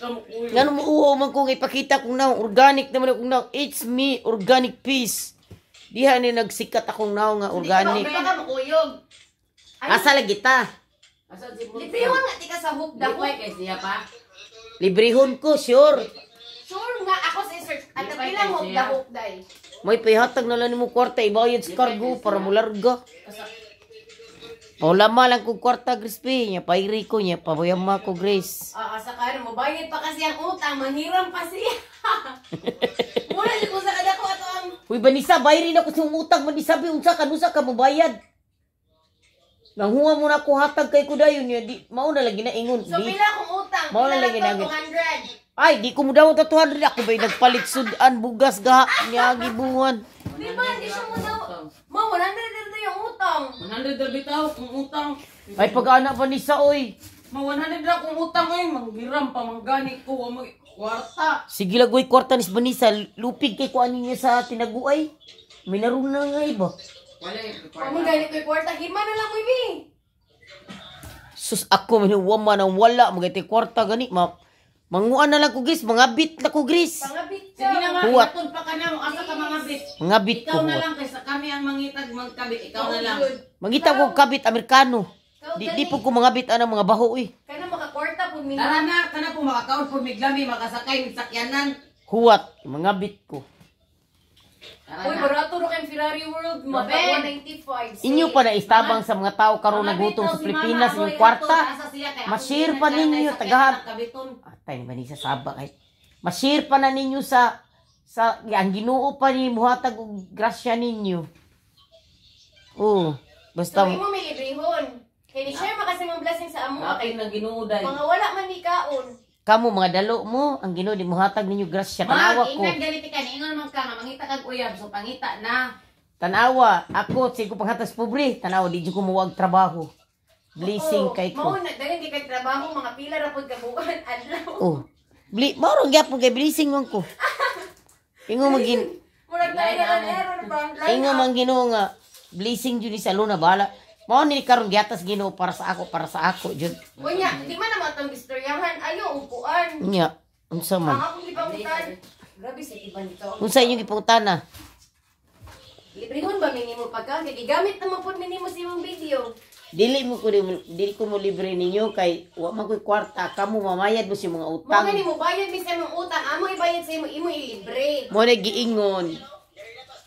ka mo kuya. Ngano mo uhaw man ko nga ipakita kong naong organic naman akong naong. It's me, organic peace. Diha ni nagsikat akong naong nga organic. Di ba ka makuyog? Asa lagi ta? Asa si Bunso? Librehon nga tika sa hook dako. Lipay kay siya pa. Librehon ko, sure. Sure nga ako sa search at Lipay pila kay hook siya. dahok day. May pahihatag na lang nimo kwarta ibayad sa cargo para mularga. Paulama lang kong kwarta, Grace P. Nya pairi ko, nya pabayama ko, Grace. Ah, sa kano mo bayad pa kasi ang utang, manghiram pa siya. Mura di ko sa kadako ato ang Uy, Vanessa, bayri na ko sa utang. Vanessa, bi, unsa ka, nusa ka, mubayad. Nanghuwa mo na ako hatag kay kudayon niya. Di, mao na lagi na ingon. So Di, pila akong utang? Mao na Pila lagi lang to, nagin. 200. Ay, di ko mo daw 200. Ako ba'y nagpalit sudan, bugas, gaha, niya, gibuan. Di ba hindi siya mo daw. Ma 100 na yung utang. 100 ra bitaw kung utang. Ay, pag-anak, Vanessa, oy. Ma 100 ra kung utang oy, manghiram pa manggani ko wa mag kwarta. Sige lagoy, kwarta ni Vanessa. Lupig kay kuan niya sa tinaguay. May naroon na nga iba. Wala eh, Wa mo gani ko'y kwarta, hima na lang mo bi. Sus, ako, minuwama nang wala. Magay kwarta gani. Ma manguan na lang ko, Gris. Mangabit na ko, Gris. Pangabit Sige na ka. ma, Huwat. inatod pa ka na mo asa ka mga bit. Mangabit ko. Ikaw na Huwat. lang kaysa kami ang mangitag magkabit, ikaw na lang. Mangita ko kabit Amerikano. Ikaw Di, gani. di po ko mangabit anang mga baho eh. Kana makakwarta pud mi. Tara na, kana po makakaon po miglami, makasakay migsakyanan. Huwat, mangabit ko. Tara Uy, na. barato ro kay Ferrari World ma Mabe. 195. Inyo pa na istabang sa mga tao karon Mga nagutom bitaw sa si Pilipinas Mama, inyong ako'y kwarta. ato, asa siya, kay ako Ma-share hindi pa nagkatay ninyo, sa tagahan. sakyanan, kabiton. Atay man ni sa saba kay. Ma-share pa na ninyo sa ang Ginoo pa ni muhatag og grasya ninyo. Oh, basta So imo may librehon. Kay ni share makasi mong blessing sa amo Akin na Ginoo day. mga wala man ni kaon. Kamo mga dalo mo, ang Ginoo di muhatag ninyo grasya. Tanawa Mag, ko. ingnan ganiti ka, niingon man ka nga mangita kag uyab, so pangita na. Tanawa, ako sige ko panghatag sa pobre. Tanawa di jud ko muwag trabaho. Blessing Oo, kay ko. Mao na dali di kay trabaho mga pila ra pud kabuan adlaw. Oh. Bli, mao gyapon kay blessing man ko. Ingo magin Murag tayo na ang error ba? Line ingo up. man Ginoo nga blessing jud ni sa luna bahala. Mao ni karon giatas Ginoo para sa ako jud. Unya, di man na matang istoryahan ayo upuan. Nya, unsa Ang man? akong gipangutan. Grabe sa iban to. Unsa inyong gipangutana? Librehon ba minimo pagka kay gigamit naman pud minimo sa imong video. Dili ko mo libre ninyo kay wa man koy kwarta, kamo mamayad mo sa mga Mao utang. gani mo bayad mi sa imong utang, amo ibayad sa imo imo ilibre. Mo na giingon.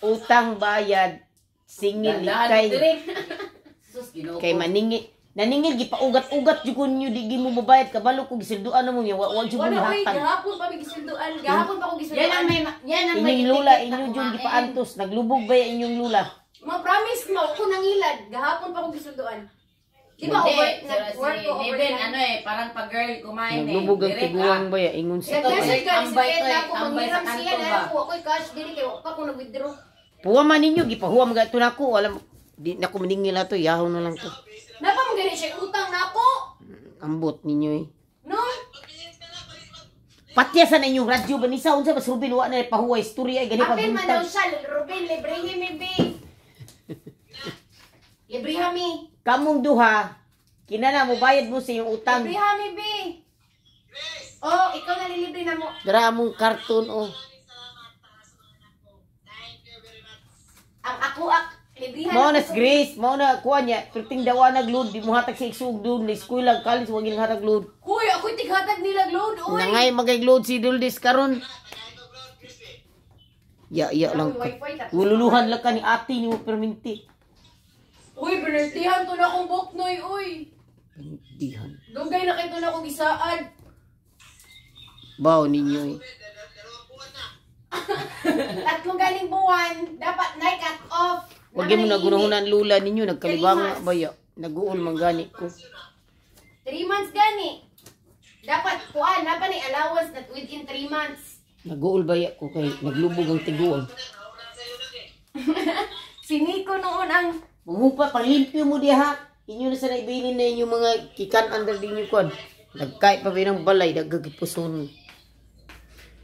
Utang bayad singil Dandahan kay diri. Sus, Ginoo kay ko. maningi naningil gipaugat-ugat jud ko ninyo di gimo mobayad kabalo ko gisilduan na mo niya wa jud mo Wala oy, hatag. gahapon pa mi gisulduan, gahapon pa ko Yan ang gisulduan. may yan ang may Inyong lula, ticket na inyo jud kumain. gipaantos, naglubog ba ya inyong lula? Ma promise mo ko nangilad, gahapon pa ko gisulduan. Di ba Hindi, over si- nag-work si ko Neven, overnight? ano eh, parang pag-girl kumain eh. Naglubog ang Direct, tiguang ah. ba ya ingon sa Nag-message ka si Tambay Ted to eh, ako, tambay sa manghiram siya kanto na ba? ako, ako'y cash dili kay wa pa ko nag-withdraw. Puwa man ninyo gipahuwa mga ito nako, alam di na ko maningil ato, yaho na lang to. Napa man gani siya utang nako. Ambot ninyo eh. No? Patya sa na inyong radyo ba nisa unsa ba Ruben wa na pahuwa istorya ay gani Apil man daw pagbuntag. siya, Ruben, librehe mi be. Libreha mi. Kamong duha kinana mo bayad mo sa inyong utang. Libreha mi be. Oh, ikaw na lilibre na mo. Dara among karton oh. Ang ako ak libreha Mao na ko. si Grace, mao na kuha niya, perting dawa nagload, di mo hatag sa igsuog doon, na eskwela, college, wag ilang hatag load. Hoy, ako'y tighatag nila load, oy. Nangay magay load si Duldes karon. Ya, ya lang ka. Wifi tapos. Ululuhan lang ka ni ate ni mo perminti. Uy, binertihan to na akong boknoy, uy. Permintihan. Dugay na kay to na akong gisaad. Bao ninyo eh. Tatlong galing buwan, dapat night cut off. Wag mo nagunahunan lula ninyo, nagkalibanga ba ya? Naguol man gani ko. 3 months gani. Dapat kuan, dapat ni allowance na within 3 months. Naguol ba ya ko kay naglubog ang tiguang. Si Nico noon ang Manghupa, panglimpyo mo diha. Inyo na sa naibilin na inyong mga kikan under din kuan. Nagkait pa ba ng balay, nagkagipuson.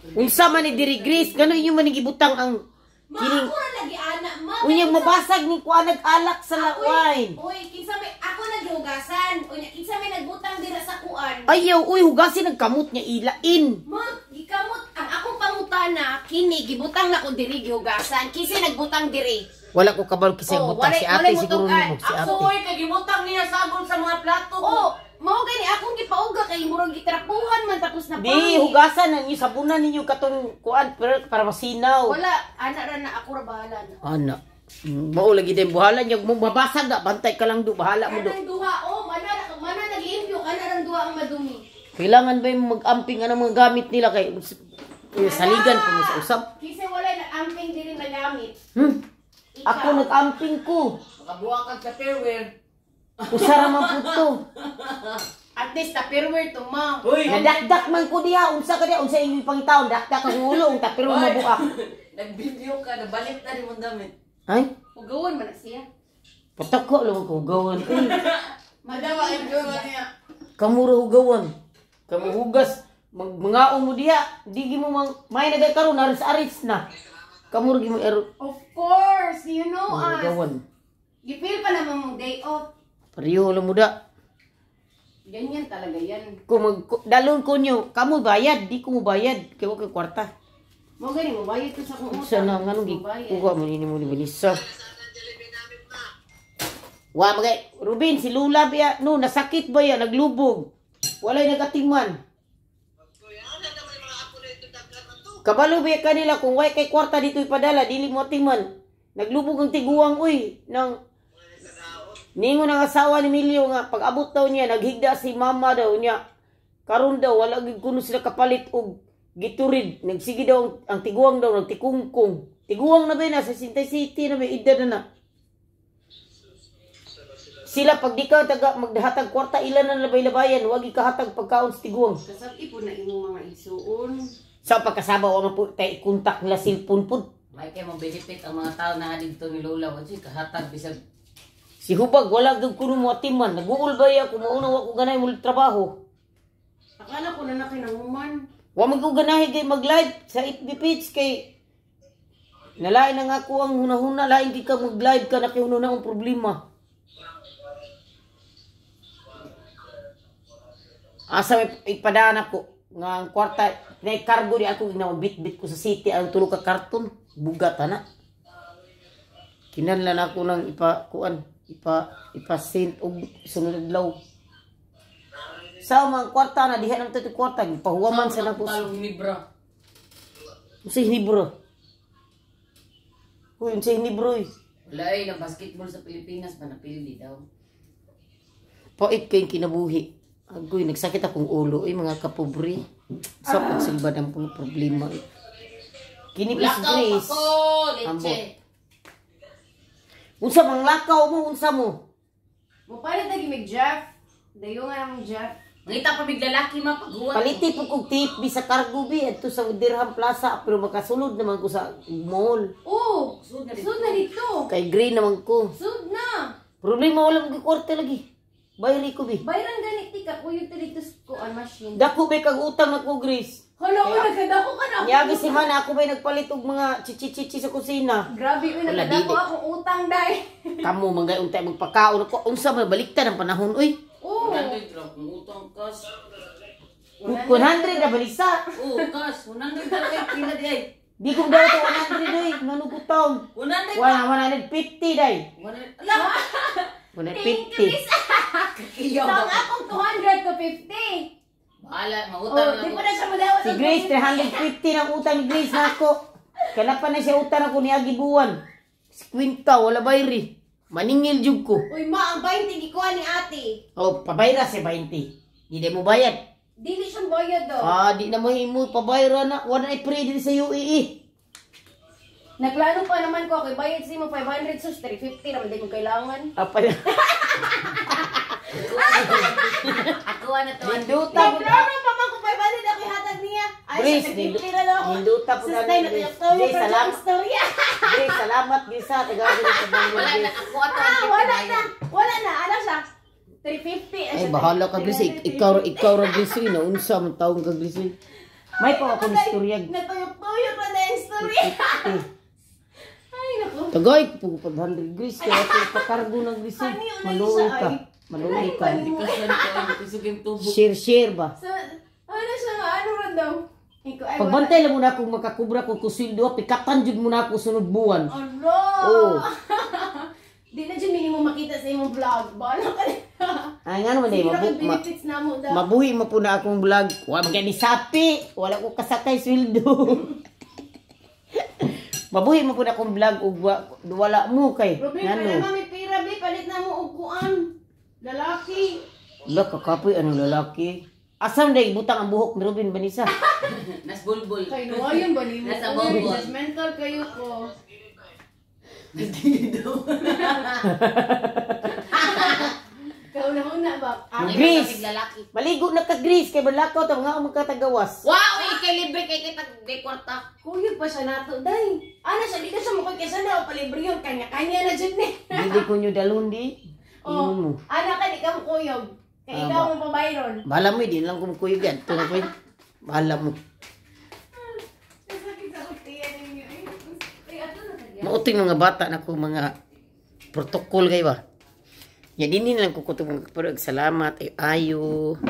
Unsa man ni diri Grace, gano inyo man ni gibutang ang Ma, kining ako ra lagi ana, ma. unyang mabasag ni kuan nag-alak sa Uy, wine. Uy, kinsa may ako nag gihugasan. Unya kinsa may nagbutang dira sa kuan. Ayaw, uy, hugasin ang kamot niya ilain. Ma, gikamot ang akong pangutana kini gibutang na ko diri gihugasan. Kinsa nagbutang diri? Wala ko kabalo kasi Oh, butang si ate walay siguro mutugan. nimo si Ako ate. oy kay gibutang niya sagol sa mga plato ko. Oh, mao gani akong gipauga kay murag gitrapuhan man tapos na Di hugasan na ninyo sabunan ninyo katong kuan pero para masinaw. Wala, ana ra na ako ra bahala na. Ana. Mao lagi din buhala niya mo mabasag na bantay ka lang do bahala mo do. Kanang duha oh, mana mana naglimpyo kana rang duha ang madumi. Kailangan ba yung mag-amping ang mga gamit nila kay saligan pa mo sa usap? Kinsa wala nag-amping diri na gamit. Ikaw. Ako nag-amping ko. Makabuha ka sa farewell. Usara man pud to. At least tupperware to ma. Uy, Nadakdak man ko diha, unsa ka diha, unsa inyong pangitaon, dakdak ang ulo, ang tapiro mabuak. Nag-video ka, nabalik na rin mong damit. Ay, Hugawan man na siya. patako lang ko hugawan. Uy, Madawa ang jowa niya. kamura hugawan. Kamu hugas, mangaon mo diha, di gi mo mang may nagay karon aris aris na. Kamura gi mo ero Of course, you know us. hugawan. Gipil pa naman mong day off. Pareho lang mo da. Ganyan talaga yan. Kung mag dalon ko nyo, kamo bayad, di ko mo bayad, kay wa kay kwarta. Mo gani mo bayad ko sa akong utang. Sa na nganong Mo bayad. gikuha mo nini mo ni Melissa. Wa magay Ruben si Lula biya no nasakit ba ya naglubog. Walay nagatingman. Kabalo biya kanila kung way kay kwarta dito ipadala dili mo atingman. Naglubog ang tiguang uy nang ningon ang asawa ni Milio nga pag abot daw niya naghigda si mama daw niya. Karon daw wala gid kuno sila kapalit og giturid. Nagsige daw ang tiguang daw nagtikungkong. Tiguang na ba na sa Sintay City na may edad na na. Sila pag di ka taga magdahatag kwarta ilan na labay-labayan, wag ikahatag pagkaon sa tiguang. Kasab po na imong mga igsuon. Sa pagkasaba wa man po tay kontak nila cellphone pud. May kay mo benefit ang mga tao na dito ni Lola. Wala siya kahatag bisag Si Hubag wala gyud kuno mo atiman. Naguol ba ya kung mauna wa ko ganay mo trabaho. Akala ko na na kinanguman. Wa man ko ganahi kay mag-live sa FB page kay nalain na nga ako ang hunahuna lain di ka mag-live ka nakihuna ang problema. Asa may ipadaan ako nga ang kwarta na cargo di ako ginawa bit-bit ko sa city ang tulo ka karton bugat ana. Kinahanglan ako nang ipa kuan ipa ipa send og sunod adlaw. Sa mga kwarta na diha nang tuti kwarta gipahuwaman sa nako. Talong Ginebra. Unsa Ginebra? Uy, unsa Ginebra oy? Wala ay ng basketball sa Pilipinas ba napili daw. Pait kayong kinabuhi. Agoy, nagsakit akong ulo eh, mga kapobre. Sa pagsilbad ang pong problema eh. Kini Miss Lakaw Grace. ako, leche. Unsa mang lakaw mo, unsa mo? Mo palit na gimig Jeff. Dayo nga namang Jeff. Ngita pa biglalaki ma paghuwat. Paliti po kog tip bi sa cargo bi adto sa Dirham Plaza pero makasulod naman ko sa mall. Oh, Sud na dito. sud na dito. Kay green naman ko. Sud na. Problema wala mo kwarta lagi. Bayri ko bi. Bayran ganit ti ka kuyo ti dito sa kuan machine. Dako bay kag utang nako Grace. Hala ko nagkadako ka na. Yagi si mana ako bay nagpalit og mga chichi-chichi sa kusina. Grabe uy Wala, nagkadako dili. akong utang dai. Kamo mangay untay magpakaon ako. Unsa may baliktad ang panahon uy. Oh. 100 ra kung utang cash. 100 na balisa. Oh, cash 100 ra kay pila di ay. Di ko daw to 100 oy, nganugo taon. 100 Wala 150 day. 100. Ala. 150. Iyaw. So ang akong 200 to 50. Bahala, Oh, mautang di pa na siya madawat. Si Grace 350 ang utang ni Grace nako. Kala pa na siya utang ako ni Agi buwan. Si Quinta wala bayri. Maningil jud ko. Uy ma, ang 20 gikuha ni ate. Oh, pabayra si 20. Di na mo bayad. Dili siyang bayad daw. Ah, di na mahimo pabayra na. Wala na i-pray din sa E. UAE. Nagplano pa naman ko, ako bayad sa imo 500 sus, 350 naman din kong kailangan. Apa Ako na to. Ninduta po. Nagplano pa man ko 500 ako ihatag niya. Ay, Grace, sa 350 na lang ako. ninduta po Sus, na. day, natuyok-tuyok Grace, na salamat. ang istorya. Grace, salamat Grace ha. Tagalog sa Bangor, Wala na Grace. ako ato. Ah, wala na. Wala na. Ano siya? 350. Ay, bahala ka Grace. Ikaw ra Grace. Eh. Naunsa man taong ka Grace. Eh. May pa ako ng istorya. Natuyok-tuyok na na ang istorya. Ay, naku. Tagay ko po 500 Grace. Kaya ako ipakargo ng Grace. Eh. Honey, unay Maluoy siya, ka. ay. Maluhi ka. Kasan ko, kusog yung tubo. Share share ba? Sa, ano siya nga, ano rin daw? Ikaw, ay, wala. Pagbantay lang muna akong makakubra ko kusildo, pikatan jud muna ako sunod buwan. Ano? Oh. Di na dyan minimum makita sa imong vlog. Bahala ka na. Ay nga naman eh, Siguro kay mabu benefits na mo daw. mabuhi mo po na akong vlog. Wa man ni sapi, wala ko kasakay sweldo. Mabuhi mo po na akong vlog ug wala mo kay Ruby, ngano. pala mami pira, bi. Palit na mo og kuan. Lalaki. La kakapoy anong lalaki. Asam day butang ang buhok ni Ruben Banisa. Nas bulbul. Kay nuwayon ba nimo? Nasa Uy, bongbong. judgmental kayo ko. Kauna-una ba? Ah, Greece. Lalaki. Maligo na ka Greece kay balakaw ta mga magkatagawas. Wow, ikay libre kay kita di kwarta. Kuyog pa siya nato, day. Ano siya, di ka siya mukoy kaysa na o palibre yun. Kanya-kanya na dyan ni. Dili ko nyo dalon di. Oh, Ingon mo. ana ka, di ka mo kuyog. Kay Ah, ikaw mo pabayron. Bahala mo, di lang kumukuyog yan. Ito na ko yun. Bahala mo. Nasakit sa utiyan ninyo. Ay, ato na kaya. Mauting mga bata na ko mga protocol kayo ba. Ya, dinhin lang ko kutong mga salamat, ay ayo.